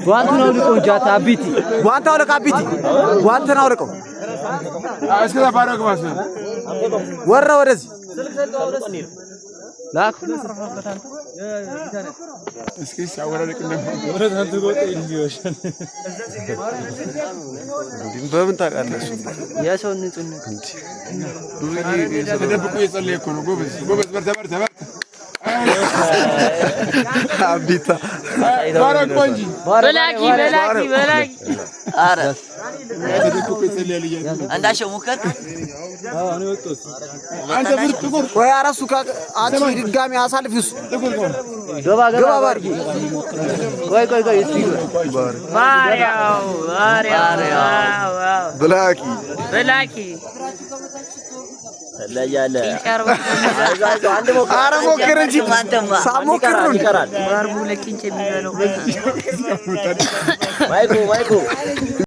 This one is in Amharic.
ጓንቱን አውልቀው እንጂ አታ አቢቲ። ጓንት አውልቅ አቢቲ፣ ጓንትን አውልቀው። እስከዛ ባዶ ግባ። ወረ ወደዚህ። ላክ። እስኪ ሲያወራርቅ። በምን ታውቃለህ? እሱ የሰው ንጹህነት። ዱርዬ። ተደብቆ እየጸለየ እኮ ነው። ጎበዝ ጎበዝ፣ በርታ በርታ በርታ። አቢታ። ባዶ ግባ እንጂ። በላኪ በላኪ በላኪ። ኧረ። ተደብቆ ይጸልያል እያለ። እንዳሸው ሙከር። አንተ ብር ጥቁር። ቆይ ኧረ እሱ አንቺ ድጋሚ አሳልፊ እሱ። ጥቁር ነው። ገባ ገባ። ግባ ባርኪ። ቆይ ቆይ ቆይ እስቲ። ባሪያው ባሪያው wow። ብላኪ። በላኪ። ትለያለህ። ቀርባ። ኧረ ሞክር እንጂ። አንተማ። ሳሞክር ነው እንዴ? ባርቡ ለቂንጭ የሚበለው። ማይኩ ማይኩ።